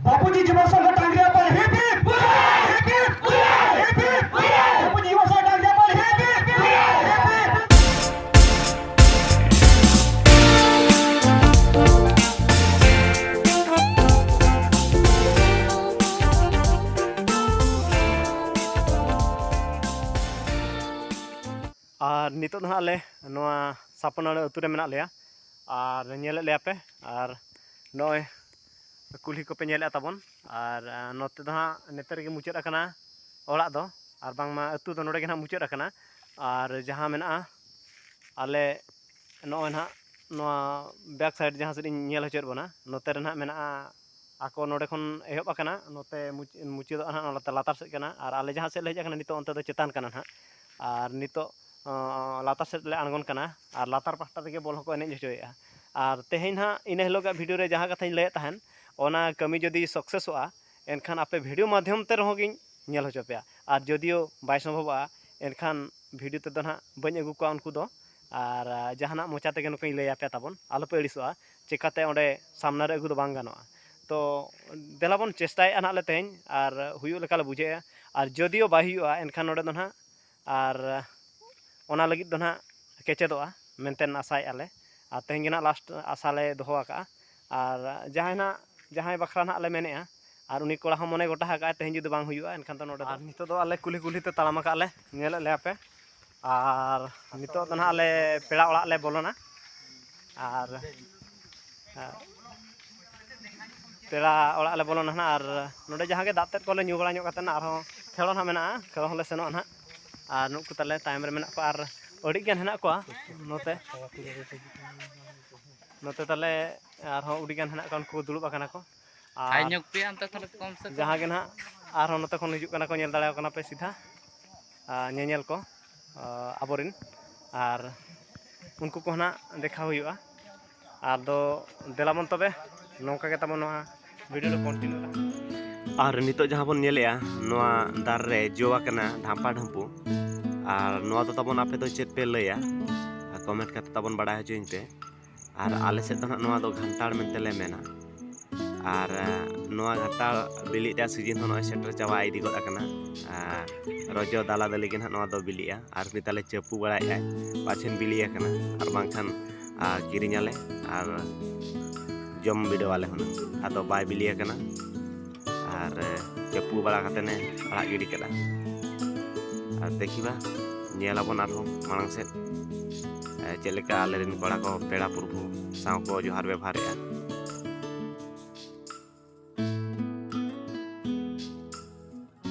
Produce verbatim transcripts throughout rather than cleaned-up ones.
बापू जी जीवन संघ टांगरिया पर hip hip, hip hip, hip hip. Bapu ji Jiwan Sangh Tangaria पर hip hip, hip hip. ᱟᱨ ᱱᱤᱛᱚᱜ ᱫᱚ ᱦᱟᱸᱜ ᱟᱞᱮ ᱱᱚᱣᱟ ᱥᱟᱯᱚᱱᱟᱲᱟ ᱟᱹᱛᱩ ᱨᱮ ᱢᱮᱱᱟᱜ ᱞᱮᱭᱟ᱾ ᱟᱨ ᱧᱮᱞᱮᱫ ᱞᱮᱭᱟ ᱯᱮ, ᱟᱨ ᱱᱚᱜᱼᱚᱭ ᱠᱩᱞᱦᱤ ᱠᱚᱯᱮ ᱧᱮᱞᱮᱫᱼᱟ ᱛᱟᱵᱚᱱ᱾ ᱟᱨ ᱱᱚᱛᱮ ᱫᱚ ᱦᱟᱸᱜ ᱱᱮᱛᱟᱨ ᱜᱮ ᱢᱩᱪᱟᱹᱫ ᱟᱠᱟᱱᱟ ᱚᱲᱟᱜ ᱫᱚ, ᱟᱨ ᱵᱟᱝᱢᱟ ᱟᱹᱛᱩ ᱫᱚ ᱱᱚᱰᱮ ᱜᱮ ᱦᱟᱸᱜ ᱢᱩᱪᱟᱹᱫ ᱟᱠᱟᱱᱟ᱾ ᱟᱨ ᱡᱟᱦᱟᱸ ᱢᱮᱱᱟᱜᱼᱟ ᱟᱞᱮ ᱱᱚᱜᱼᱚᱭ ᱱᱟᱦᱟᱜ ᱱᱚᱣᱟ back side ᱡᱟᱦᱟᱸ ᱥᱮᱫ ᱤᱧ ᱧᱮᱞ ᱦᱚᱪᱚᱭᱮᱫ ᱵᱚᱱᱟ, ᱱᱚᱛᱮ ᱨᱮ ᱱᱟᱦᱟᱜ ᱢᱮᱱᱟᱜᱼᱟ, ᱟᱠᱚ ᱱᱚᱰᱮ ᱠᱷᱚᱱ ᱮᱦᱚᱵ ᱟᱠᱟᱱᱟ, ᱱᱚᱛᱮ ᱢᱩᱪ-, ᱢᱩᱪᱟᱹᱫᱚᱜᱼᱟ ᱱᱟᱦᱟᱜ ᱱᱚᱣᱟ ᱞᱟᱛᱟᱨ ᱥᱮᱫ ᱠᱟᱱᱟ᱾ ᱟᱨ ᱟᱞᱮ ᱡᱟᱦᱟᱸ ᱥᱮᱫ ᱞᱮ ᱦᱮᱡ ᱟᱠᱟᱱᱟ ᱱᱤᱛᱚᱜ, ᱚᱱᱛᱮ ᱫᱚ ᱪᱮᱛᱟᱱ ᱠᱟᱱᱟ ᱱᱟᱦᱟᱜ᱾ ᱟᱨ ᱱᱤᱛᱚᱜ, ᱚ, ᱞᱟᱛᱟᱨ ᱥᱮᱫ ᱞᱮ ᱟᱬᱜᱚᱱ ᱠᱟᱱᱟ, ᱟᱨ ᱞᱟᱛᱟᱨ ᱯᱟᱦᱴᱟ ᱨᱮᱜᱮ ᱵᱚᱞ ᱦᱚᱸᱠᱚ ᱮᱱᱮᱡ ᱦᱚᱪᱚᱭᱮᱫᱼᱟ᱾ ᱟᱨ ᱛᱮᱦᱮᱧ ᱱᱟᱦᱟᱜ ᱤᱱᱟᱹ ᱦᱤᱞᱳᱜᱟᱜ video ᱨᱮ ᱡᱟᱦᱟᱸ ᱠᱟᱛᱷᱟᱧ ᱞᱟᱹᱭᱮᱫ ᱛᱟᱦᱮᱱ, ᱚᱱᱟ ᱠᱟᱹᱢᱤ ᱡᱩᱫᱤ successᱚᱜᱼᱟ, ᱮᱱᱠᱷᱟᱱ ᱟᱯᱮ video ᱢᱟᱫᱽᱫᱷᱚᱢ ᱛᱮ ᱨᱮᱦᱚᱸ ᱜᱤᱧ ᱧᱮᱞ ᱦᱚᱪᱚ ᱯᱮᱭᱟ᱾ ᱟᱨ ᱡᱩᱫᱤᱭᱳ ᱵᱟᱭ ᱥᱚᱢᱵᱷᱚᱵᱚᱜᱼᱟ, ᱮᱱᱠᱷᱟᱱ video ᱛᱮᱫᱚ ᱱᱟᱦᱟᱜ ᱵᱟᱹᱧ ᱟᱹᱜᱩ ᱠᱚᱣᱟ ᱩᱱᱠᱩ ᱫᱚ᱾ ᱟᱨ, ᱟ, ᱡᱟᱦᱟᱱᱟᱜ ᱢᱚᱪᱟ ᱛᱮᱜᱮ ᱱᱩᱠᱩᱧ ᱞᱟᱹᱭ ᱟᱯᱮᱭᱟ ᱛᱟᱵᱚᱱ, ᱟᱞᱚᱯᱮ ᱟᱹᱲᱤᱥᱚᱜᱼᱟ᱾ ᱪᱮᱠᱟᱛᱮ ᱚᱸᱰᱮ ᱥᱟᱢᱱᱟ ᱨᱮ ᱟᱹᱜᱩ ᱫᱚ ᱵᱟᱝ ᱜᱟᱱᱚᱜᱼᱟ᱾ ᱛᱚ ᱫᱮᱞᱟ ᱵᱚᱱ ᱪᱮᱥᱴᱟᱭᱮᱫᱼᱟ ᱱᱟᱦᱟᱜ ᱞᱮ ᱛᱮᱦᱮᱧ, ᱟᱨ ᱦᱩᱭᱩᱜ ᱞᱮᱠᱟ ᱞᱮ ᱵᱩᱡᱷᱟᱹᱣᱮᱫᱼᱟ᱾ ᱟᱨ ᱡᱩᱫᱤᱭᱳ ᱵᱟᱭ ᱦᱩᱭᱩᱜᱼᱟ, ᱮᱱᱠᱷᱟᱱ ᱱᱚᱰᱮ ᱫᱚ ᱱᱟᱦᱟᱜ ᱟᱨ ᱚᱱᱟ ᱞᱟᱹᱜᱤᱫ ᱫᱚ ᱱᱟᱦᱟᱜ ᱠᱮᱪᱮᱫᱚᱜᱼᱟ ᱢᱮᱱᱛᱮ ᱟᱥᱟᱭᱮᱫᱼᱟ ᱞᱮ᱾ ᱟᱨ ᱛᱮᱦᱮᱧ ᱜᱮ ᱱᱟᱦᱟᱜ last ᱟᱥᱟ ᱞᱮ ᱫᱚᱦᱚ ᱟᱠᱟᱫᱼᱟ᱾ ᱟᱨ ᱡᱟᱦᱟᱸᱭ ᱱᱟᱦᱟᱜ, ᱡᱟᱦᱟᱸᱭ ᱵᱟᱠᱷᱨᱟ ᱱᱟᱦᱟᱜ ᱞᱮ ᱢᱮᱱᱮᱫᱼᱟ, ᱟᱨ ᱩᱱᱤ ᱠᱚᱲᱟ ᱦᱚᱸ ᱢᱚᱱᱮ ᱜᱚᱴᱟ ᱟᱠᱟᱫᱼᱟᱭ, ᱛᱮᱦᱮᱧ ᱡᱩᱫᱤ ᱵᱟᱝ ᱦᱩᱭᱩᱜᱼᱟ, ᱮᱱᱠᱷᱟᱱ ᱫᱚ ᱱᱚᱰᱮ ᱫᱚ᱾ ᱟᱨ ᱱᱤᱛᱚᱜ ᱫᱚ ᱟᱞᱮ ᱠᱩᱞᱦᱤ ᱠᱩᱞᱦᱤ ᱛᱮ ᱛᱟᱲᱟᱢ ᱟᱠᱟᱫ ᱞᱮ, ᱧᱮᱞᱮᱫ ᱞᱮᱭᱟ ᱯᱮ᱾ ᱟᱨ ᱱᱤᱛᱚᱜ ᱫᱚ ᱱᱟᱦᱟᱜ ᱟᱞᱮ ᱯᱮᱲᱟ ᱚᱲᱟᱜ ᱞᱮ ᱵᱚᱞᱚᱱᱟ᱾ ᱟᱨ, ᱟᱨ ᱯᱮᱲᱟ ᱚᱲᱟᱜ ᱞᱮ ᱵᱚᱞᱚᱱᱟ ᱱᱟᱦᱟᱜ᱾ ᱟᱨ ᱱᱚᱰᱮ ᱡᱟᱦᱟᱸ ᱜᱮ ᱫᱟᱜ ᱛᱮᱫ ᱠᱚᱞᱮ ᱧᱩ ᱵᱟᱲᱟ ᱧᱚᱜ ᱠᱟᱛᱮ ᱱᱟᱦᱟᱜ ᱟᱨᱦᱚᱸ ᱠᱷᱮᱞᱳ ᱱᱟᱦᱟᱜ ᱢᱮᱱᱟᱜᱼᱟ, ᱠᱷᱮᱞᱳ ᱦᱚᱸᱞᱮ ᱥᱮᱱᱚᱜᱼᱟ ᱱᱟᱦᱟᱜ᱾ ᱟᱨ ᱱᱩᱠᱩ ᱛᱟᱞᱮ ᱛᱟᱭᱚᱢ ᱨᱮ ᱢᱮᱱᱟᱜ ᱠᱚᱣᱟ, ᱟᱨ ᱟᱹᱰᱤ ᱜᱟᱱ ᱦᱮᱱᱟᱜ ᱠᱚᱣᱟ ᱱᱚᱛᱮ᱾ ᱱᱚᱛᱮ ᱛᱟᱞᱮ ᱟᱨᱦᱚᱸ ᱟᱹᱰᱤ ᱜᱟᱱ ᱦᱮᱱᱟᱜ ᱠᱚᱣᱟ, ᱩᱱᱠᱩ ᱠᱚ ᱫᱩᱲᱩᱵ ᱟᱠᱟᱱᱟ ᱠᱚ᱾ ᱟᱨ ᱦᱟᱭ ᱧᱚᱜ ᱯᱮᱭᱟ ᱚᱱᱛᱮ ᱛᱟᱦᱞᱮ ᱠᱚᱢ ᱥᱮ ᱠᱚᱢ᱾ ᱡᱟᱦᱟᱸ ᱜᱮ ᱱᱟᱦᱟᱜ ᱟᱨᱦᱚᱸ ᱱᱚᱛᱮ ᱠᱷᱚᱱ ᱦᱤᱡᱩᱜ ᱠᱟᱱᱟ ᱠᱚ, ᱧᱮᱞ ᱫᱟᱲᱮᱭᱟᱠᱚ ᱠᱟᱱᱟ ᱯᱮ ᱥᱤᱫᱷᱟ, ᱟᱨ, ᱧᱮᱧᱮᱞ ᱠᱚ, ᱟᱨ ᱩᱱᱠᱩ ᱠᱚ ᱱᱟᱦᱟᱜ ᱫᱮᱠᱷᱟᱣ ᱦᱩᱭᱩᱜᱼᱟ᱾ ᱟᱫᱚ ᱫᱮᱞᱟ ᱵᱚᱱ ᱛᱚᱵᱮ, ᱱᱚᱝᱠᱟ ᱜᱮ ᱛᱟᱵᱚᱱ ᱱᱚᱣᱟ video ᱫᱚ continue ᱨᱮ᱾ ᱟᱨ ᱱᱤᱛᱚᱜ ᱡᱟᱦᱟᱸ ᱵᱚᱱ ᱧᱮᱞᱮᱜᱼᱟ, ᱱᱚᱣᱟ ᱫᱟᱨᱮ ᱨᱮ ᱡᱚ ᱟᱠᱟᱱᱟ ᱰᱷᱟᱢᱯᱟ ᱰᱷᱟᱹᱢᱯᱩ᱾ ᱟᱨ ᱱᱚᱣᱟ ᱫᱚ ᱛᱟᱵᱚᱱ ᱟᱯᱮ ᱫᱚ ᱪᱮᱫ ᱯᱮ ᱞᱟᱹᱭᱟ? ᱟᱨ comment ᱠᱟᱛᱮ ᱛᱟᱵᱚᱱ ᱵᱟᱲᱟᱭ ᱦᱚᱪᱚᱧ ᱯᱮ᱾ ᱟᱨ ᱟᱞᱮ ᱥᱮᱫ ᱫᱚ ᱱᱟᱦᱟᱜ ᱱᱚᱣᱟ ᱫᱚ ᱜᱷᱟᱱᱴᱟᱲ ᱢᱮᱱᱛᱮ ᱞᱮ ᱢᱮᱱᱟ᱾ ᱟᱨ ᱱᱚᱣᱟ ᱜᱷᱟᱱᱴᱟᱲ ᱵᱤᱞᱤᱜ ᱨᱮᱭᱟᱜ ᱥᱤᱡᱤᱱ ᱦᱚᱸ ᱱᱚᱜᱼᱚᱭ ᱥᱮᱴᱮᱨ ᱪᱟᱵᱟ ᱤᱫᱤ ᱜᱚᱫ ᱟᱠᱟᱱᱟ᱾ ᱟᱨ ᱨᱚᱡᱚ ᱫᱟᱞᱟ ᱫᱟᱹᱞᱤ ᱜᱮ ᱱᱟᱦᱟᱜ ᱱᱚᱣᱟ ᱫᱚ ᱵᱤᱞᱤᱜᱼᱟ᱾ ᱟᱨ ᱩᱱᱤ ᱛᱟᱞᱮ ᱪᱟᱹᱯᱩ ᱵᱟᱲᱟᱭᱮᱫᱼᱟᱭ, ᱯᱟᱪᱷᱮᱱ ᱵᱤᱞᱤ ᱟᱠᱟᱱᱟ, ᱟᱨ ᱵᱟᱝᱠᱷᱟᱱ ᱟᱨ ᱠᱤᱨᱤᱧᱟᱞᱮ ᱟᱨ ᱡᱚᱢ ᱵᱤᱰᱟᱹᱣᱟᱞᱮ ᱦᱩᱱᱟᱹᱝ᱾ ᱟᱫᱚ ᱵᱟᱭ ᱵᱤᱞᱤ ᱟᱠᱟᱱᱟ, ᱟᱨ ᱪᱟᱹᱯᱩ ᱵᱟᱲᱟ ᱠᱟᱛᱮᱱᱮ ᱟᱲᱟᱜ ᱜᱤᱰᱤ ᱠᱟᱫᱟ᱾ ᱟᱨ ᱫᱮᱠᱷᱤᱵᱟ, ᱧᱮᱞ ᱟᱵᱚᱱ ᱟᱨᱦᱚᱸ ᱢᱟᱲᱟᱝ ᱥᱮᱫ, ᱮ, ᱪᱮᱫ ᱞᱮᱠᱟ ᱟᱞᱮᱨᱮᱱ ᱠᱚᱲᱟ ᱠᱚ ᱯᱮᱲᱟ ᱯᱨᱚᱵᱷᱩ ᱥᱟᱶ ᱠᱚ ᱡᱚᱦᱟᱨ ᱵᱮᱵᱷᱟᱨᱮᱜᱼᱟ᱾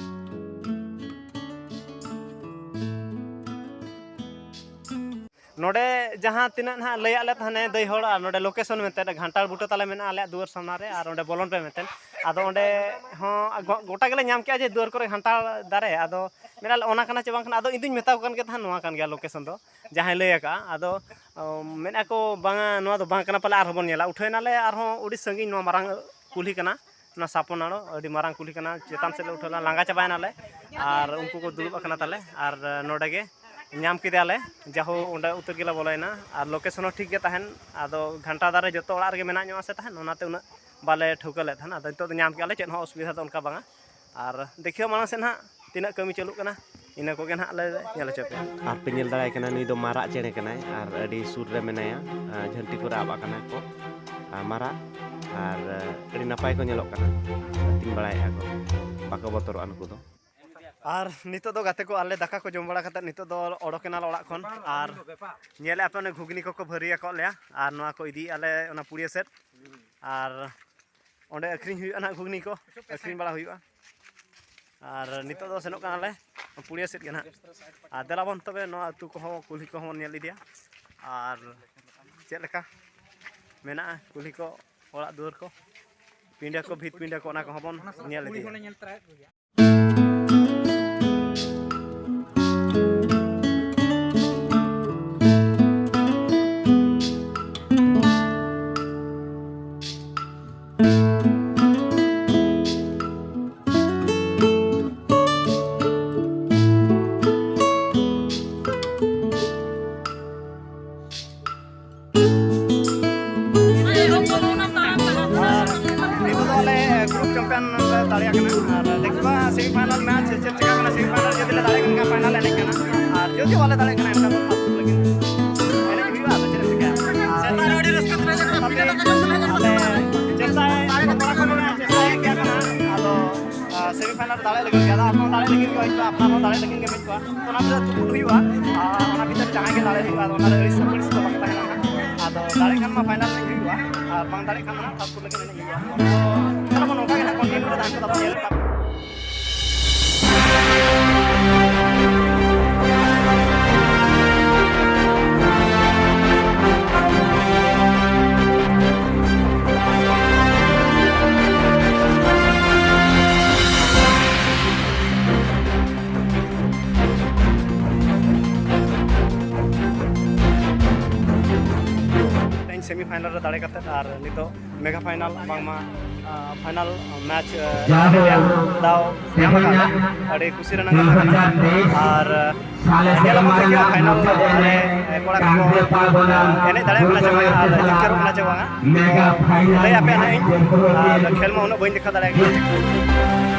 ᱱᱚᱰᱮ ᱡᱟᱦᱟᱸ ᱛᱤᱱᱟᱹᱜ ᱱᱟᱦᱟᱜ ᱞᱟᱹᱭᱟᱫ ᱞᱮ ᱛᱟᱦᱮᱱᱮ ᱫᱟᱹᱭ ᱦᱚᱲ, ᱟᱨ ᱱᱚᱰᱮ ᱞᱳᱠᱮᱥᱚᱱ ᱢᱮᱱᱛᱮ ᱜᱷᱟᱱᱴᱟᱲ ᱵᱩᱴᱟᱹ ᱛᱟᱞᱮ ᱢᱮᱱᱟᱜᱼᱟ ᱟᱞᱮᱭᱟᱜ ᱫᱩᱣᱟᱹᱨ ᱥᱟᱢᱱᱟ ᱨᱮ, ᱟᱨ ᱚᱸᱰᱮ ᱵᱚᱞᱚᱱ ᱯᱮ ᱢᱮᱱᱛᱮ᱾ ᱟᱫᱚ ᱚᱸᱰᱮ ᱦᱚᱸ ᱜᱚ- ᱜᱚᱴᱟ ᱜᱮᱞᱮ ᱧᱟᱢ ᱠᱮᱜᱼᱟ ᱡᱮ ᱫᱩᱣᱟᱹᱨ ᱠᱚᱨᱮ ᱜᱷᱟᱱᱴᱟᱲ ᱫᱟᱨᱮ, ᱟᱫᱚ ᱢᱮᱱᱟᱞᱮ ᱚᱱᱟ ᱠᱟᱱᱟ ᱪᱮ ᱵᱟᱝ ᱠᱟᱱᱟ, ᱟᱫᱚ ᱤᱧ ᱫᱩᱧ ᱢᱮᱛᱟ ᱠᱚ ᱠᱟᱱ ᱜᱮ ᱛᱟᱦᱮᱸᱫ ᱱᱚᱣᱟ ᱠᱟᱱ ᱜᱮᱭᱟ ᱞᱳᱠᱮᱥᱚᱱ ᱫᱚ, ᱡᱟᱦᱟᱸᱭ ᱞᱟᱹᱭ ᱟᱠᱟᱫᱼᱟ᱾ ᱟᱫᱚ ᱚ, ᱢᱮᱱᱮᱫᱼᱟ ᱠᱚ ᱵᱟᱝᱟ, ᱱᱚᱣᱟ ᱫᱚ ᱵᱟᱝ ᱠᱟᱱᱟ ᱯᱟᱞᱮ, ᱟᱨᱦᱚᱸ ᱵᱚᱱ ᱧᱮᱞᱟ᱾ ᱩᱴᱷᱟᱹᱣ ᱮᱱᱟᱞᱮ ᱟᱨᱦᱚᱸ ᱟᱹᱰᱤ ᱥᱟᱺᱜᱤᱧ ᱱᱚᱣᱟ ᱢᱟᱨᱟᱝ ᱠᱩᱞᱦᱤ ᱠᱟᱱᱟ, ᱚᱱᱟ ᱥᱟᱯᱚᱱᱟᱲᱚ ᱟᱹᱰᱤ ᱢᱟᱨᱟᱝ ᱠᱩᱞᱦᱤ ᱠᱟᱱᱟ᱾ ᱪᱮᱛᱟᱱ ᱥᱮᱫ ᱞᱮ ᱩᱴᱷᱟᱹᱣ ᱞᱮᱱᱟ, ᱞᱟᱸᱜᱟ ᱪᱟᱵᱟᱭᱮᱱᱟᱞᱮ, ᱟᱨ ᱩᱱᱠᱩ ᱠᱚ ᱫᱩᱲᱩᱵ ᱟᱠᱟᱱᱟ ᱛᱟᱞᱮ, ᱟᱨ ᱱᱚᱰᱮ ᱜᱮ ᱧᱟᱢ ᱠᱮᱫᱮᱭᱟᱞᱮ᱾ ᱡᱟᱦᱳ ᱚᱸᱰᱮ ᱩᱛᱟᱹᱨ ᱜᱮᱞᱮ ᱵᱚᱞᱚᱭᱮᱱᱟ, ᱟᱨ ᱞᱳᱠᱮᱥᱚᱱ ᱦᱚᱸ ᱴᱷᱤᱠ ᱜᱮ ᱛᱟᱦᱮᱱ᱾ ᱟᱫᱚ ᱜᱷᱟᱱᱴᱟ ᱫᱟᱨᱮ ᱡᱚᱛᱚ ᱚᱲᱟᱜ ᱨᱮᱜᱮ ᱢᱮᱱᱟᱜ ᱧᱚᱜᱼᱟ ᱥᱮ ᱛᱟᱦᱮᱱ, ᱚᱱᱟᱛᱮ ᱩᱱᱟᱹᱜ ᱵᱟᱞᱮ ᱴᱷᱟᱹᱣᱠᱟᱹ ᱞᱮᱫ ᱛᱟᱦᱮᱱᱟ᱾ ᱟᱫᱚ ᱱᱤᱛᱚᱜ ᱫᱚ ᱧᱟᱢ ᱠᱮᱜᱼᱟ ᱞᱮ, ᱪᱮᱫ ᱦᱚᱸ ᱚᱥᱩᱵᱤᱫᱷᱟ ᱫᱚ ᱚᱱᱠᱟ ᱵᱟᱝᱟ᱾ ᱟᱨ ᱫᱮᱠᱷᱤᱭᱟᱹ ᱢᱟᱲᱟᱝ ᱥᱮᱫ ᱱᱟᱦᱟᱜ ᱛᱤᱱᱟᱹᱜ ᱠᱟᱹᱢᱤ ᱪᱟᱹᱞᱩᱜ ᱠᱟᱱᱟ, ᱤᱱᱟᱹ ᱠᱚᱜᱮ ᱱᱟᱦᱟᱜ ᱞᱮ ᱧᱮᱞ ᱦᱚᱪᱚ ᱯᱮᱭᱟ᱾ ᱟᱨ ᱯᱮ ᱧᱮᱞ ᱫᱟᱲᱮᱭᱟᱭ ᱠᱟᱱᱟ, ᱱᱩᱭ ᱫᱚ ᱢᱟᱨᱟᱜ ᱪᱮᱬᱮ ᱠᱟᱱᱟᱭ ᱟᱨ ᱟᱹᱰᱤ ᱥᱩᱨ ᱨᱮ ᱢᱮᱱᱟᱭᱟ᱾ ᱟᱨ ᱡᱷᱟᱹᱱᱴᱤ ᱠᱚᱨᱮ ᱟᱵ ᱟᱠᱟᱱᱟ ᱠᱚ, ᱟᱨ ᱢᱟᱨᱟᱜ, ᱟᱨ ᱟᱹᱰᱤ ᱱᱟᱯᱟᱭ ᱠᱚ ᱧᱮᱞᱚᱜ ᱠᱟᱱᱟ, ᱟᱹᱛᱤᱧ ᱵᱟᱲᱟᱭᱮᱫᱼᱟ ᱠᱚ, ᱵᱟᱠᱚ ᱵᱚᱛᱚᱨᱚᱜᱼᱟ ᱱᱩᱠᱩ ᱫᱚ᱾ ᱟᱨ ᱱᱤᱛᱚᱜ ᱫᱚ ᱜᱟᱛᱮ ᱠᱚ, ᱟᱞᱮ ᱫᱟᱠᱟ ᱠᱚ ᱡᱚᱢ ᱵᱟᱲᱟ ᱠᱟᱛᱮᱫ ᱱᱤᱛᱚᱜ ᱫᱚ ᱚᱰᱚᱠ ᱮᱱᱟᱞᱮ ᱚᱲᱟᱜ ᱠᱷᱚᱱ᱾ ᱟᱨ ᱧᱮᱞᱮᱫᱼᱟ ᱯᱮ, ᱚᱱᱮ ᱜᱷᱩᱜᱽᱱᱤ ᱠᱚᱠᱚ ᱵᱷᱟᱹᱨᱤ ᱟᱠᱟᱫ ᱞᱮᱭᱟ, ᱟᱨ ᱱᱚᱣᱟ ᱠᱚ ᱤᱫᱤᱭᱮᱫᱼᱟ ᱞᱮ ᱚᱱᱟ ᱯᱩᱲᱤᱭᱟᱹ ᱥᱮᱫ᱾ ᱟᱨ ᱚᱸᱰᱮ ᱟᱹᱠᱷᱨᱤᱧ ᱦᱩᱭᱩᱜᱼᱟ ᱱᱟᱦᱟᱜ, ᱜᱷᱩᱜᱽᱱᱤ ᱠᱚ ᱟᱹᱠᱷᱨᱤᱧ ᱵᱟᱲᱟ ᱦᱩᱭᱩᱜᱼᱟ᱾ ᱟᱨ ᱱᱤᱛᱚᱜ ᱫᱚ ᱥᱮᱱᱚᱜ ᱠᱟᱱᱟᱞᱮ ᱯᱩᱲᱤᱭᱟᱹ ᱥᱮᱫ ᱜᱮ ᱱᱟᱦᱟᱜ᱾ ᱟᱨ ᱫᱮᱞᱟ ᱵᱚᱱ ᱛᱚᱵᱮ ᱱᱚᱣᱟ ᱟᱹᱛᱩ ᱠᱚᱦᱚᱸ, ᱠᱩᱞᱦᱤ ᱠᱚᱦᱚᱸ ᱵᱚᱱ ᱧᱮᱞ ᱤᱫᱤᱭᱟ, ᱟᱨ ᱪᱮᱫ ᱞᱮᱠᱟ ᱢᱮᱱᱟᱜᱼᱟ ᱠᱩᱞᱦᱤ ᱠᱚ, ᱚᱲᱟᱜ ᱫᱩᱣᱟᱹᱨ ᱠᱚ, ᱯᱤᱸᱰᱟᱹ ᱠᱚ, ᱵᱷᱤᱛ ᱯᱤᱸᱰᱟᱹ ᱠᱚ, ᱚᱱᱟ ᱠᱚᱦᱚᱸ ᱵᱚᱱ ᱧᱮᱞ ᱤᱫᱤᱭᱟ᱾ ᱪᱟᱢᱯᱤᱭᱟᱱ ᱞᱮ ᱫᱟᱲᱮᱭᱟᱜ ᱠᱟᱱᱟ᱾ ᱟᱨ ᱫᱮᱠᱷᱤᱵᱟ ᱥᱮᱢᱤ ᱯᱷᱟᱭᱱᱟᱞ ᱢᱮᱪ ᱪᱮᱫ ᱪᱤᱠᱟᱹᱜ ᱠᱟᱱᱟ᱾ ᱥᱮᱢᱤ ᱯᱷᱟᱭᱱᱟᱞ ᱡᱩᱫᱤ ᱞᱮ ᱫᱟᱲᱮᱭᱟᱜ ᱠᱟᱱ ᱠᱷᱟᱱ ᱯᱷᱟᱭᱱᱟᱞ ᱮᱱᱮᱡ ᱠᱟᱱᱟ, ᱟᱨ ᱡᱩᱫᱤ ᱵᱟᱞᱮ ᱫᱟᱲᱮᱭᱟᱜ ᱠᱟᱱᱟ ᱮᱱᱠᱷᱟᱱ ᱫᱚ ᱯᱷᱟᱥᱴ ᱞᱟᱹᱜᱤᱫ ᱮᱱᱮᱡ ᱦᱩᱭᱩᱜᱼᱟ᱾ ᱟᱫᱚ ᱪᱮᱫ ᱮᱢ ᱪᱤᱠᱟᱹᱭᱟ? ᱟᱨ ᱟᱞᱮ ᱪᱮᱥᱴᱟᱭ, ᱠᱚᱲᱟ ᱠᱚ ᱢᱮᱱᱟ ᱪᱮᱥᱴᱟᱭᱮᱫ ᱜᱮᱭᱟ ᱠᱚ ᱦᱟᱸᱜ᱾ ᱟᱫᱚ, ᱟᱨ, ᱥᱮᱢᱤ ᱯᱷᱟᱭᱱᱟᱞ ᱨᱮ ᱫᱟᱲᱮ ᱞᱟᱹᱜᱤᱫ ᱜᱮ, ᱟᱫᱚ ᱟᱯᱱᱟᱨ ᱦᱚᱸ ᱫᱟᱲᱮ ᱞᱟᱹᱜᱤᱫ ᱜᱮ ᱦᱤᱡᱩᱜᱼᱟ, ᱟᱯᱱᱟᱨ ᱦᱚᱸ ᱫᱟᱲᱮ ᱞᱟᱹᱜᱤᱫ ᱜᱮ ᱦᱤᱡᱩᱜᱼᱟ᱾ ᱛᱚ, ᱚᱱᱟ ᱵᱷᱤᱛᱨᱤ ᱛᱩᱯᱩᱫ ᱦᱩᱭᱩᱜᱼᱟ, ᱟᱨ ᱚᱱᱟ ᱵᱷᱤᱛᱨᱤ ᱡᱟᱦᱟᱸᱭ ᱜᱮ ᱫᱟᱲᱮ ᱦᱩᱭᱩᱜᱼᱟ, ᱟᱫᱚ ᱚᱱᱟ ᱨᱮ ᱟᱹᱲᱤᱥ ᱟᱹᱲᱤᱥ ᱫᱚ ᱵᱟᱝ ᱛᱟᱦᱮᱱᱟ ᱦᱟᱸᱜ᱾ ᱟᱫᱚ ᱫᱟᱲᱮ ᱠᱷᱟᱱ ᱢᱟ ᱯᱷᱟᱭᱱᱟᱞ ᱮᱱᱮᱡ ᱦᱩᱭᱩᱜᱼᱟ, ᱟᱨ ᱵᱟᱝ ᱫᱟᱲᱮ ᱠᱷᱟᱱ ᱫᱚ ᱦᱟᱸᱜ ᱯᱷᱟᱥᱴ ᱯᱷᱩᱰ ᱞᱟᱹᱜᱤᱫ ᱮᱱᱮᱡ ᱦᱩᱭᱩᱜᱼᱟ᱾ ᱛᱚ, ᱛᱟᱦᱞᱮ ᱢᱟ ᱱᱚᱝᱠᱟ ᱜᱮ ᱦᱟᱸᱜ ᱠᱚᱱᱴᱤᱱᱤᱭᱩ ᱨᱮ ᱛᱟᱦᱮᱱ ᱠᱚ ᱛᱟᱵᱚᱱ ᱧᱮᱞ ᱠᱟᱜ᱾ ᱛᱮᱦᱮᱧ ᱥᱮᱢᱤ ᱯᱷᱟᱭᱱᱟᱞ ᱨᱮ ᱫᱟᱲᱮ ᱠᱟᱛᱮᱫ ᱟᱨ ᱱᱤᱛᱚᱜ ᱢᱮᱜᱟ ᱯᱷᱟᱭᱱᱟᱞ ᱵᱟᱝᱢᱟ, ᱟ, ᱯᱷᱟᱭᱱᱟᱞ ᱢᱮᱪ, ᱟ, ᱡᱟᱦᱟᱸ ᱫᱚ ᱨᱮᱭᱟᱜ ᱫᱟᱣ ᱧᱟᱢ ᱟᱠᱟᱫᱟ᱾ ᱛᱮᱦᱮᱧᱟᱜ ᱟᱹᱰᱤ ᱠᱩᱥᱤ ᱨᱮᱱᱟᱜ ᱫᱩ ᱠᱟᱛᱷᱟ ᱠᱟᱱᱟ᱾ ᱦᱟᱡᱟᱨ ᱛᱮᱭᱤᱥ ᱟᱨ ᱥᱟᱞᱮ ᱧᱮᱞ ᱟᱵᱚᱱ ᱥᱮᱨᱢᱟ ᱛᱮᱦᱮᱧᱟᱜ ᱨᱮᱱᱟᱜ ᱯᱷᱟᱭᱱᱟᱞ ᱢᱩᱪᱟᱹᱫ ᱨᱮ ᱮᱱᱮᱡ ᱠᱟᱱᱛᱮ ᱯᱟᱞ ᱵᱚᱱᱟ ᱟᱨ ᱮᱱᱮᱡ ᱫᱟᱲᱮᱭᱟᱜ ᱠᱟᱱᱟ ᱪᱮ ᱵᱟᱝᱟ ᱟᱨ ᱡᱤᱛᱠᱟᱹᱨᱚᱜ ᱠᱟᱱᱟ ᱪᱮ ᱵᱟᱝᱟ, ᱢᱮᱜᱟ ᱯᱷᱟᱭᱱᱟᱞ ᱞᱟᱹᱭ ᱟᱯᱮᱭᱟ ᱱᱟᱦᱟᱜ ᱤᱧ᱾ ᱢᱮᱪ ᱟᱨ ᱠᱷᱮᱞ ᱢᱟ ᱩᱱᱟᱹᱜ ᱵᱟᱹᱧ ᱫᱮᱠᱷᱟᱣ ᱫᱟᱲᱮᱭᱟᱜ ᱠᱟᱱᱟ᱾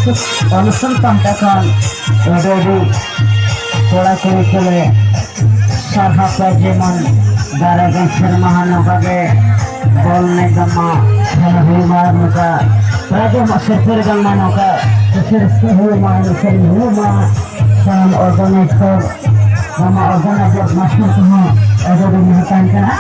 ᱚᱱᱩᱥᱴᱷᱟᱱ ᱯᱟᱦᱴᱟ ᱠᱷᱚᱱ ᱟᱹᱰᱤ ᱟᱹᱰᱤ ᱠᱚᱲᱟ ᱠᱩᱲᱤ ᱠᱚᱞᱮ ᱥᱟᱨᱦᱟᱣ ᱯᱮ, ᱡᱮᱢᱚᱱ ᱫᱟᱨᱟᱭ ᱠᱟᱱ ᱥᱮᱨᱢᱟ ᱦᱚᱸ ᱱᱚᱝᱠᱟ ᱜᱮ ᱵᱚᱞ ᱮᱱᱮᱡ ᱫᱚ ᱢᱟ ᱦᱩᱭᱩᱜ ᱢᱟ, ᱟᱨ ᱱᱚᱝᱠᱟ ᱯᱨᱟᱭᱤᱡᱽ ᱦᱚᱸ ᱥᱤᱨᱯᱟᱹ ᱨᱮ ᱵᱟᱝ ᱢᱟ ᱱᱚᱝᱠᱟ ᱠᱩᱥᱤ ᱨᱟᱹᱥᱠᱟᱹ ᱦᱩᱭᱩᱜ ᱢᱟ, ᱮᱱᱮᱡ ᱥᱮᱨᱮᱧ ᱦᱩᱭᱩᱜ ᱢᱟ᱾ ᱥᱟᱱᱟᱢ ᱚᱨᱜᱟᱱᱟᱭᱤᱡᱟᱨ ᱢᱟᱢᱟ ᱚᱨᱜᱟᱱᱟᱭᱡᱟᱨ ᱢᱟᱥᱴᱟᱨ ᱠᱚᱦᱚᱸ ᱟᱹᱰᱤ ᱟᱹᱰᱤ ᱱᱮᱦᱚᱨ ᱛᱟᱦᱮᱱ ᱠᱟᱱᱟ᱾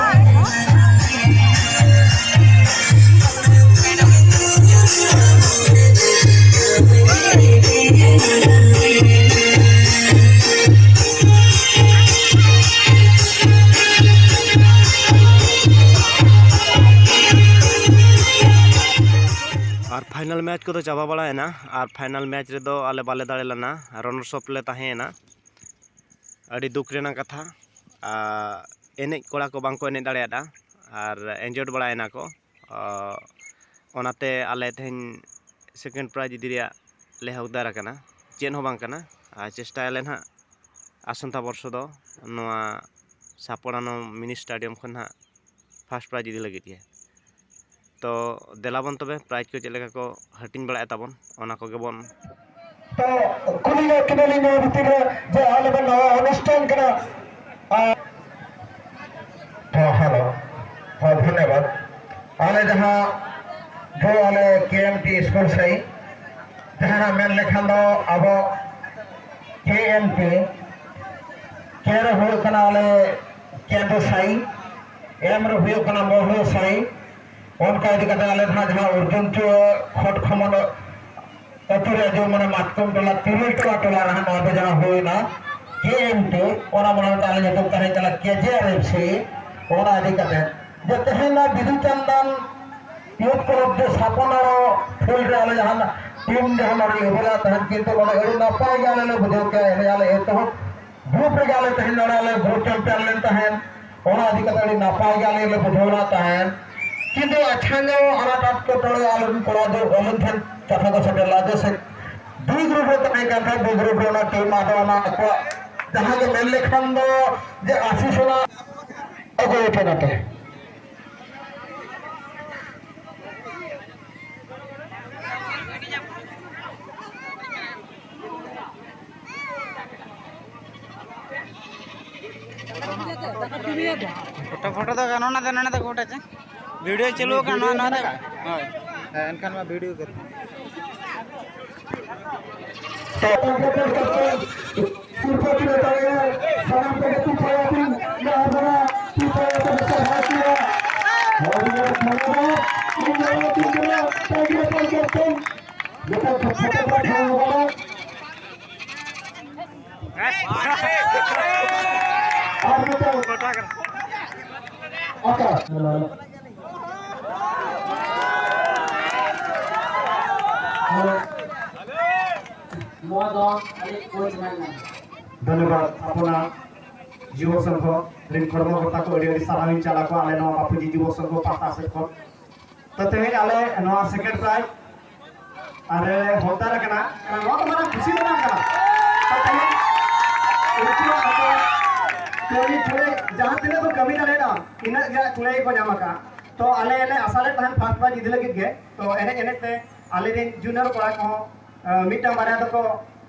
ᱟᱨ ᱯᱷᱟᱭᱱᱟᱞ ᱢᱮᱪ ᱠᱚᱫᱚ ᱪᱟᱵᱟ ᱵᱟᱲᱟᱭᱮᱱᱟ᱾ ᱟᱨ ᱯᱷᱟᱭᱱᱟᱞ ᱢᱮᱪ ᱨᱮᱫᱚ ᱟᱞᱮ ᱵᱟᱞᱮ ᱫᱟᱲᱮ ᱞᱮᱱᱟ, ᱨᱟᱱᱟᱨᱥ ᱟᱯ ᱞᱮ ᱛᱟᱦᱮᱸᱭᱮᱱᱟ᱾ ᱟᱹᱰᱤ ᱫᱩᱠ ᱨᱮᱱᱟᱜ ᱠᱟᱛᱷᱟ᱾ ᱟᱨ ᱮᱱᱮᱡ ᱠᱚᱲᱟ ᱠᱚ ᱵᱟᱝ ᱠᱚ ᱮᱱᱮᱡ ᱫᱟᱲᱮᱭᱟᱫᱟ ᱟᱨ ᱤᱱᱡᱟᱨᱰ ᱵᱟᱲᱟᱭᱮᱱᱟ ᱠᱚ᱾ ᱟᱨ ᱚᱱᱟᱛᱮ ᱟᱞᱮ ᱛᱮᱦᱮᱧ ᱥᱮᱠᱮᱱᱰ ᱯᱨᱟᱭᱤᱡᱽ ᱤᱫᱤ ᱨᱮᱭᱟᱜ ᱞᱮ ᱦᱚᱠᱫᱟᱨ ᱟᱠᱟᱱᱟ, ᱪᱮᱫ ᱦᱚᱸ ᱵᱟᱝ ᱠᱟᱱᱟ᱾ ᱟᱨ ᱪᱮᱥᱴᱟᱭᱟᱞᱮ ᱱᱟᱦᱟᱜ ᱟᱥᱚᱱᱛᱟ ᱵᱚᱨᱥᱚ ᱫᱚ ᱱᱚᱣᱟ ᱥᱟᱯᱲᱟᱱᱚ ᱢᱤᱱᱤ ᱥᱴᱮᱰᱤᱭᱟᱢ ᱠᱷᱚᱱ ᱱᱟᱦᱟᱜ ᱯᱷᱟᱥᱴ ᱯᱨᱟᱭᱤᱡᱽ ᱤᱫᱤ ᱞᱟᱹᱜᱤᱫ ᱜᱮ᱾ ᱛᱚ ᱫᱮᱞᱟ ᱵᱚᱱ ᱛᱚᱵᱮ ᱯᱨᱟᱭᱤᱡᱽ ᱠᱚ ᱪᱮᱫ ᱞᱮᱠᱟ ᱠᱚ ᱦᱟᱹᱴᱤᱧ ᱵᱟᱲᱟᱭᱮᱫ ᱛᱟᱵᱚᱱ, ᱚᱱᱟ ᱠᱚᱜᱮ ᱵᱚᱱ᱾ ᱛᱚ ᱠᱩᱞᱤ ᱜᱚᱫ ᱠᱮᱫᱟᱞᱤᱧ ᱱᱚᱣᱟ ᱵᱷᱤᱛᱤᱨ ᱨᱮ ᱡᱮ ᱟᱞᱮ ᱫᱚ ᱱᱟᱣᱟ ᱚᱱᱩᱥᱴᱷᱟᱱ ᱠᱟᱱᱟ᱾ ᱟᱨ ᱦᱮᱸ, ᱦᱮᱞᱳ᱾ ᱦᱮᱸ, ᱫᱷᱚᱱᱭᱚᱵᱟᱫ᱾ ᱟᱞᱮ ᱡᱟᱦᱟᱸ ᱫᱚ ᱟᱞᱮ ᱠᱮ ᱮᱢ ᱴᱤ ᱥᱠᱩᱞ ᱥᱟᱭᱤᱰ ᱡᱟᱦᱟᱱᱟᱜ ᱢᱮᱱ ᱞᱮᱠᱷᱟᱱ ᱫᱚ ᱟᱵᱚ ᱠᱮ ᱮᱢ ᱯᱤ, ᱠᱮ ᱨᱮ ᱦᱩᱭᱩᱜ ᱠᱟᱱᱟ ᱟᱞᱮ ᱠᱮᱸᱫᱩ ᱥᱟᱹᱭ, ᱮᱢ ᱨᱮ ᱦᱩᱭᱩᱜ ᱠᱟᱱᱟ ᱢᱚᱦᱩ ᱥᱟᱹᱭ᱾ ᱚᱱᱠᱟ ᱤᱫᱤ ᱠᱟᱛᱮ ᱟᱞᱮ ᱫᱚ ᱦᱟᱸᱜ ᱡᱟᱦᱟᱸ ᱚᱨᱡᱩᱱ ᱪᱩ ᱠᱷᱚᱸᱰ ᱠᱷᱚᱢᱚᱱ ᱟᱹᱛᱩ ᱨᱮ ᱡᱮ ᱢᱟᱱᱮ ᱢᱟᱛᱠᱚᱢ ᱴᱚᱞᱟ, ᱛᱤᱨᱤᱞ ᱴᱚᱞᱟ, ᱴᱚᱞᱟ ᱨᱮ ᱦᱟᱸᱜ ᱱᱚᱣᱟ ᱫᱚ ᱡᱟᱦᱟᱸ ᱦᱩᱭᱱᱟ ᱠᱮ ᱮᱢ ᱴᱤ, ᱚᱱᱟ ᱢᱟᱲᱟᱝ ᱛᱮ ᱟᱞᱮ ᱧᱩᱛᱩᱢ ᱛᱟᱦᱮᱸ ᱠᱟᱱᱟ ᱠᱮ ᱡᱮ ᱟᱨ ᱮᱯᱷ ᱥᱤ᱾ ᱚᱱᱟ ᱤᱫᱤ ᱠᱟᱛᱮ ᱡᱮ ᱛᱮᱦᱮᱧ ᱱᱚᱣᱟ ᱵᱤᱫᱩ ᱪᱟᱸᱫᱟᱱ ᱭᱩᱛᱷ ᱠᱞᱟᱵᱽ ᱡᱮ ᱥᱟᱯᱚᱱ ᱟᱨᱚ ᱯᱷᱤᱞᱰ ᱨᱮ ᱟᱞᱮ ᱡᱟᱦᱟᱸ ᱴᱤᱢ ᱡᱟᱦᱟᱸ ᱱᱚᱰᱮ ᱞᱮ ᱮᱵᱷᱮᱞᱟ ᱛᱟᱦᱮᱸᱱ, ᱠᱤᱱᱛᱩ ᱱᱚᱰᱮ ᱟᱹᱰᱤ ᱱᱟᱯᱟᱭ ᱜᱮ ᱟᱞᱮ ᱞᱮ ᱵᱩᱡᱷᱟᱹᱣ ᱠᱮᱜᱼᱟ᱾ ᱮᱱᱮᱡ ᱟᱞᱮ ᱮᱛᱚᱦᱚᱵ ᱜᱨᱩᱯ ᱨᱮᱜᱮ ᱟᱞᱮ ᱛᱮᱦᱮᱧ ᱱᱚᱰᱮ ᱟᱞᱮ ᱜᱨᱩᱯ ᱪᱟᱢᱯᱤᱭᱟᱱ ᱞᱮᱱ ᱛᱟᱦᱮᱸᱱ, ᱚᱱᱟ ᱤᱫᱤ ᱠᱟᱛᱮ ᱟᱹᱰᱤ ᱱᱟᱯᱟᱭ ᱜᱮ ᱟᱞᱮ ᱞᱮ ᱵᱩᱡᱷᱟᱹᱣ ᱞᱮᱫ ᱛᱟᱦᱮᱸᱱ᱾ ᱠᱤᱱᱛᱩ ᱟᱪᱪᱷᱟ ᱧᱚᱜ ᱟᱱᱟᱴ ᱮᱴᱠᱮᱴᱚᱬᱮ ᱟᱞᱮ ᱨᱮᱱ ᱠᱚᱲᱟ ᱫᱚ ᱟᱞᱮ ᱴᱷᱮᱱ ᱠᱟᱛᱷᱟ ᱠᱚ ᱥᱮᱴᱮᱨ ᱞᱮᱫᱟ, ᱡᱮᱥᱮ ᱵᱤ ᱜᱨᱩᱯ ᱨᱮ ᱛᱟᱦᱮᱸ ᱠᱟᱱ ᱠᱷᱟᱱ ᱵᱤ ᱜᱨᱩᱯ ᱨᱮ ᱚᱱᱟ ᱴᱤᱢ ᱟᱫᱚ ᱚᱱᱟ ᱟᱠᱚᱣᱟᱜ ᱡᱟᱦᱟᱸ ᱜᱮ ᱢᱮᱱ ᱞᱮᱠᱷᱟᱱ ᱫᱚ ᱡᱮ ᱟᱥᱤᱥ ᱚᱱᱟ ᱚᱠᱚᱭ ᱴᱷᱮᱱ ᱟᱯᱮ? ᱯᱷᱳᱴᱳ ᱯᱷᱳᱴᱳ ᱫᱚ ᱱᱚᱰᱮ ᱫᱚ ᱱᱚᱰᱮ ᱫᱚ ᱜᱚᱴᱟ ᱪᱮ ᱵᱷᱤᱰᱤᱭᱳ ᱪᱟᱹᱞᱩ ᱟᱠᱟᱱ ᱱᱚᱣᱟ ᱱᱚᱣᱟ ᱫᱚ ᱦᱳᱭ᱾ ᱦᱮᱸ, ᱮᱱᱠᱷᱟᱱ ᱢᱟ ᱵᱷᱤᱰᱤᱭᱳ ᱜᱮ᱾ ᱥᱤᱨᱯᱟᱹ ᱠᱤᱱ ᱦᱟᱛᱟᱣᱮᱜᱼᱟ, ᱥᱟᱱᱟᱢ ᱠᱚᱜᱮ ᱛᱤ ᱛᱷᱟᱭᱟ ᱠᱤᱱ ᱞᱟᱦᱟ ᱵᱚᱱᱟ, ᱛᱤ ᱛᱷᱟᱭᱟ ᱠᱚ ᱥᱟᱨᱦᱟᱣ ᱠᱤᱱᱟ᱾ ᱦᱚᱲ ᱠᱚ ᱠᱷᱟᱱᱟ ᱫᱚ, ᱤᱧ ᱞᱟᱹᱭ ᱟᱹᱠᱤᱱ ᱠᱟᱱᱟ, ᱛᱟᱺᱜᱤ ᱦᱟᱛᱟᱲ ᱠᱟᱛᱮ, ᱡᱚᱛᱚ ᱯᱷᱳᱴᱳ ᱠᱚ ᱴᱷᱟᱶ ᱠᱟᱱᱟ᱾ ᱟᱨ ᱢᱤᱫᱴᱟᱝ ᱟᱠᱟ᱾ ᱱᱚᱣᱟ ᱫᱚ ᱟᱹᱰᱤ ᱠᱳᱪ ᱢᱮᱱ ᱜᱟᱱᱚᱜᱼᱟ᱾ ᱫᱷᱚᱱᱭᱚᱵᱟᱫ ᱟᱯᱚᱱᱟᱜ ᱡᱩᱵᱚ ᱥᱚᱝᱜᱷᱚ ᱨᱤᱱ ᱠᱚᱨᱢᱚᱠᱚᱨᱛᱟ ᱠᱚ ᱟᱹᱰᱤ ᱟᱹᱰᱤ ᱥᱟᱨᱦᱟᱣ ᱤᱧ ᱪᱟᱞ ᱟᱠᱚᱣᱟ ᱟᱞᱮ ᱱᱚᱣᱟ ᱵᱟᱯᱩᱡᱤ ᱡᱩᱵᱚ ᱥᱚᱝᱜᱷᱚ ᱯᱟᱦᱴᱟ ᱥᱮᱫ ᱠᱷᱚᱱ᱾ ᱛᱚ ᱛᱮᱦᱮᱧ ᱟᱞᱮ ᱱᱚᱣᱟ ᱥᱮᱠᱮᱱᱰ ᱯᱨᱟᱭᱤᱡᱽ ᱟᱞᱮ ᱦᱚᱠᱫᱟᱨ ᱟᱠᱟᱱᱟ, ᱱᱚᱣᱟ ᱫᱚ ᱢᱟᱨᱟᱝ ᱠᱩᱥᱤ ᱨᱮᱱᱟᱜ ᱠᱟᱱᱟ᱾ ᱛᱚ ᱛᱮᱦᱮᱧ ᱩᱱᱠᱩᱣᱟᱜ ᱟᱠᱚ ᱠᱟᱹᱢᱤ ᱠᱩᱲᱟᱹᱭ ᱡᱟᱦᱟᱸ ᱛᱤᱱᱟᱹᱜ ᱠᱚ ᱠᱟᱹᱢᱤ ᱫᱟᱲᱮᱭᱟᱜᱼᱟ, ᱤᱱᱟᱹᱜ ᱜᱮ ᱠᱩᱲᱟᱹᱭ ᱠᱚ ᱧᱟᱢ ᱟᱠᱟᱫᱼᱟ᱾ ᱛᱚ ᱟᱞᱮ ᱞᱮ ᱟᱥᱟ ᱞᱮᱫ ᱛᱟᱦᱮᱸᱫ ᱯᱷᱟᱥᱴ ᱯᱨᱟᱭᱤᱡᱽ ᱤᱫᱤ ᱞᱟᱹᱜᱤᱫ ᱜᱮ, ᱛᱚ ᱮᱱᱮᱡ ᱮᱱᱮᱡ ᱛᱮ ᱟᱞᱮᱨᱮᱱ ᱡᱩᱱᱤᱭᱚᱨ ᱠᱚᱲᱟ ᱠᱚᱦᱚᱸ ᱟᱸ, ᱢᱤᱫᱴᱟᱝ ᱵᱟᱨᱭᱟ ᱫᱚᱠᱚ,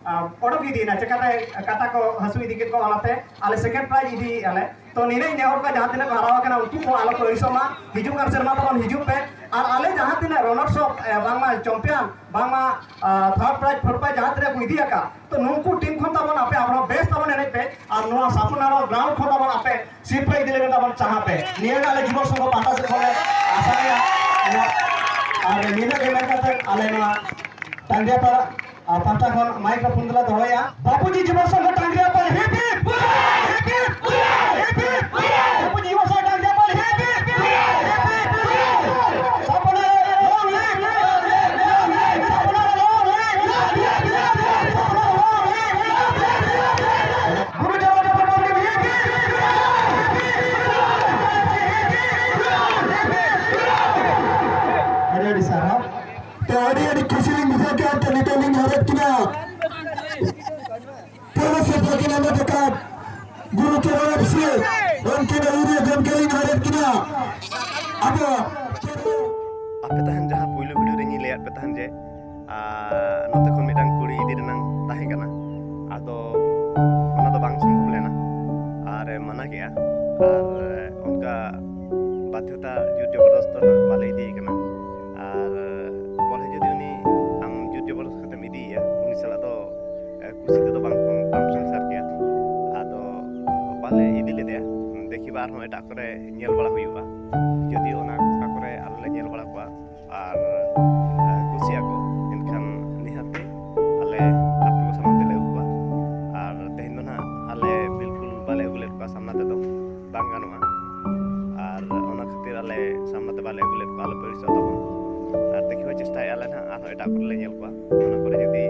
ᱟᱸ, ᱚᱰᱚᱠ ᱤᱫᱤᱭᱮᱱᱟ, ᱪᱮᱠᱟᱛᱮ ᱠᱟᱴᱟ ᱠᱚ ᱦᱟᱹᱥᱩ ᱤᱫᱤ ᱠᱮᱫ ᱠᱚᱣᱟ, ᱚᱱᱟᱛᱮ ᱟᱞᱮ ᱥᱮᱠᱮᱱᱰ ᱯᱨᱟᱭᱤᱡᱽ ᱤᱫᱤᱭᱮᱫᱼᱟ ᱞᱮ᱾ ᱛᱚ ᱱᱤᱱᱟᱹᱜ ᱱᱮᱦᱚᱨ ᱠᱚ ᱡᱟᱦᱟᱸ ᱛᱤᱱᱟᱹᱜ ᱠᱚ ᱦᱟᱨᱟᱣ ᱟᱠᱟᱱᱟ ᱩᱱᱠᱩ ᱠᱚ ᱟᱞᱚ ᱠᱚ ᱟᱹᱲᱤᱥᱚᱜ ᱢᱟ, ᱦᱤᱡᱩᱜ ᱠᱟᱱ ᱥᱮᱨᱢᱟ ᱛᱟᱵᱚᱱ ᱦᱤᱡᱩᱜ ᱯᱮ᱾ ᱟᱨ ᱟᱞᱮ ᱡᱟᱦᱟᱸ ᱛᱤᱱᱟᱹᱜ ᱨᱟᱱᱟᱨᱥ ᱟᱯ, ᱮ, ᱵᱟᱝᱢᱟ ᱪᱟᱢᱯᱤᱭᱟᱱ, ᱵᱟᱝᱢᱟ, ᱟᱸ, ᱛᱷᱟᱨᱰ ᱯᱨᱟᱭᱤᱡᱽ, ᱯᱷᱳᱨᱛᱷ ᱯᱨᱟᱭᱤᱡᱽ ᱡᱟᱦᱟᱸ ᱛᱤᱱᱟᱹᱜ ᱠᱚ ᱤᱫᱤ ᱟᱠᱟᱫ, ᱛᱚ ᱱᱩᱠᱩ ᱴᱤᱢ ᱠᱷᱚᱱ ᱛᱟᱵᱚᱱ ᱟᱯᱮ ᱟᱨᱦᱚᱸ ᱵᱮᱥ ᱛᱟᱵᱚᱱ ᱮᱱᱮᱡ ᱯᱮ᱾ ᱟᱨ ᱱᱚᱣᱟ ᱥᱟᱯᱩᱱᱟᱨᱚ ᱜᱨᱟᱣᱩᱱᱰ ᱠᱷᱚᱱ ᱛᱟᱵᱚᱱ ᱟᱯᱮ ᱥᱤᱨᱯᱟᱹ ᱤᱫᱤ ᱞᱟᱹᱜᱤᱫ ᱛᱟᱵᱚᱱ ᱪᱟᱦᱟᱯᱮ᱾ ᱱᱤᱭᱟᱹ ᱜᱮ ᱟᱞᱮ ᱡᱩᱵᱚ ᱥᱚᱝᱜᱷᱚ ᱯᱟᱦᱴᱟ ᱥᱮᱫ ᱠᱷᱚᱱ ᱞᱮ ᱟᱥᱟᱭᱟ᱾ ᱟᱨ ᱱᱤᱱᱟᱹᱜ ᱜᱮ ᱢᱮᱱ ᱠᱟᱛᱮ ᱟᱞᱮ ᱱᱚᱣᱟ ᱴᱟᱸᱜᱟ ᱯᱟᱲᱟ, ᱟ, ᱯᱟᱦᱴᱟ ᱠᱷᱚᱱ ᱢᱟᱭᱤᱠ ᱨᱮ ᱯᱷᱳᱱ ᱫᱚᱞᱮ ᱫᱚᱦᱚᱭᱟ᱾ ᱵᱟᱯᱩᱡᱤ ᱡᱤᱵᱚᱱ ᱥᱚᱝᱜᱷᱚ ᱴᱟᱸᱜᱟ ᱯᱟᱲ ᱦᱤᱯ ᱦᱤᱯ! ᱦᱤᱯ ᱦᱤᱯ! ᱦᱤᱯ ᱦᱤᱯ! ᱵᱟᱯᱩᱡᱤ ᱡᱤᱵᱚᱱ ᱥᱚᱝᱜᱷᱚ ᱴᱟᱸᱜᱟ ᱯᱟᱲ ᱦᱤᱯ ᱦᱤᱯ! ᱦᱤᱯ ᱦᱤᱯ! ᱥᱟᱯᱚᱱᱟ ᱨᱮ long live! ᱥᱟᱯᱚᱱᱟ ᱨᱮ long live! ᱜᱩᱨᱩ ᱪᱟᱸᱫᱟ ᱡᱟᱯᱟᱜ ᱵᱟᱵᱩ ᱦᱤᱯ ᱦᱤᱯ! ᱟᱹᱰᱤ ᱟᱹᱰᱤ ᱥᱟᱨᱦᱟᱣ᱾ ᱛᱚ ᱟᱹᱰᱤ ᱟᱹᱰᱤ ᱠᱩᱥᱤ ᱞᱤᱧ ᱵᱩᱡᱷᱟᱹᱣ ᱠᱮᱫᱟ᱾ ᱛᱚ ᱱᱤᱛᱚᱜ ᱞᱤᱧ ᱦᱚᱨᱚᱜ ᱠᱤᱱᱟ ᱯᱩᱨᱵᱚ ᱥᱮᱫ ᱠᱷᱚᱱ ᱠᱤᱱ ᱮᱢ ᱟᱠᱟᱫ ᱜᱩᱨᱩ ᱪᱚᱨᱚᱬ ᱥᱤ ᱩᱱᱠᱤᱱ ᱟᱹᱭᱩᱨᱤᱭᱟᱹ ᱜᱚᱢᱠᱮ ᱞᱤᱧ ᱦᱚᱨᱚᱜ ᱠᱤᱱᱟ᱾ ᱟᱫᱚ ᱟᱯᱮ ᱛᱟᱦᱮᱱ ᱡᱟᱦᱟᱸ ᱯᱩᱭᱞᱩ ᱵᱷᱤᱰᱤᱭᱳ ᱨᱮ ᱤᱧᱤᱧ ᱞᱟᱹᱭᱟᱫ ᱯᱮ ᱛᱟᱦᱮᱱ ᱡᱮ ᱟᱨ ᱱᱚᱛᱮ ᱠᱷᱚᱱ ᱢᱤᱫᱴᱟᱝ ᱠᱩᱲᱤ ᱤᱫᱤ ᱨᱮᱱᱟᱝ ᱛᱟᱦᱮᱸ ᱠᱟᱱᱟ, ᱟᱫᱚ ᱚᱱᱟ ᱫᱚ ᱵᱟᱝ ᱥᱚᱢᱵᱷᱚᱵ ᱞᱮᱱᱟ᱾ ᱟᱨ ᱢᱟᱱᱟ ᱟᱨ ᱚᱱᱠᱟ ᱵᱟᱫᱽᱫᱷᱚᱛᱟ ᱡᱳᱨ ᱡᱚᱵᱚᱨᱫᱚᱥᱛ ᱫᱚ ᱱᱟᱜ ᱵᱟᱞᱮ ᱤᱫᱤᱭᱮ ᱠᱟᱱᱟ᱾ ᱟᱨ ᱵᱚᱞᱮ ᱡᱩᱫᱤ ᱩᱱᱤ ᱟᱢ ᱡᱳᱨ ᱡᱚᱵᱚᱨᱫᱚᱥᱛ ᱠᱟᱛᱮᱢ ᱤᱫᱤᱭᱮᱭᱟ, ᱩᱱᱤ ᱥᱟᱞᱟᱜ ᱫᱚ ᱮ, ᱠᱩᱥᱤ ᱛᱮᱫᱚ ᱵᱟᱝ ᱵᱟᱢ ᱥᱚᱝᱥᱟᱨ ᱠᱮᱭᱟ᱾ ᱟᱫᱚ ᱵᱟᱞᱮ ᱤᱫᱤ ᱞᱮᱫᱮᱭᱟ᱾ ᱫᱮᱠᱷᱤ ᱵᱟ ᱟᱨᱦᱚᱸ ᱮᱴᱟᱜ ᱠᱚᱨᱮ ᱧᱮᱞ ᱵᱟᱲᱟ ᱦᱩᱭᱩᱜᱼᱟ᱾ ᱡᱩᱫᱤ ᱚᱱᱟ ᱚᱠᱟ ᱠᱚᱨᱮ ᱟᱞᱮ ᱞᱮ ᱧᱮᱞ ᱵᱟᱲᱟ ᱠᱚᱣᱟ ᱟᱨ, ᱮ, ᱠᱩᱥᱤᱜ ᱟᱠᱚ, ᱮᱱᱠᱷᱟᱱ ᱱᱤᱦᱟᱹᱛ ᱜᱮ ᱟᱞᱮ ᱟᱯᱮ ᱠᱚ ᱥᱟᱢᱟᱝ ᱛᱮᱞᱮ ᱟᱹᱜᱩ ᱠᱚᱣᱟ᱾ ᱟᱨ ᱛᱮᱦᱮᱧ ᱫᱚ ᱱᱟᱦᱟᱜ ᱟᱞᱮ ᱵᱤᱞᱠᱩᱞ ᱵᱟᱞᱮ ᱟᱹᱜᱩ ᱞᱮᱫ ᱠᱚᱣᱟ ᱥᱟᱢᱱᱟ ᱛᱮᱫᱚ, ᱵᱟᱝ ᱜᱟᱱᱚᱜᱼᱟ᱾ ᱟᱨ ᱚᱱᱟ ᱠᱷᱟᱹᱛᱤᱨ ᱟᱞᱮ ᱥᱟᱢᱱᱟ ᱛᱮ ᱵᱟᱞᱮ ᱟᱹᱜᱩ ᱞᱮᱫ ᱠᱚᱣᱟ, ᱟᱞᱚᱯᱮ ᱟᱹᱲᱤᱥᱚᱜ ᱛᱟᱵᱚᱱ᱾ ᱟᱨ ᱫᱮᱠᱷᱤ ᱵᱟ ᱪᱮᱥᱴᱟᱭᱮᱫᱼᱟ ᱞᱮ ᱱᱟᱦᱟᱜ ᱟᱨᱦᱚᱸ ᱮᱴᱟᱜ ᱠᱚᱨᱮ ᱞᱮ ᱧᱮᱞ ᱠᱚᱣᱟ, ᱚᱱᱟ ᱠᱚᱨᱮ ᱡᱩᱫᱤ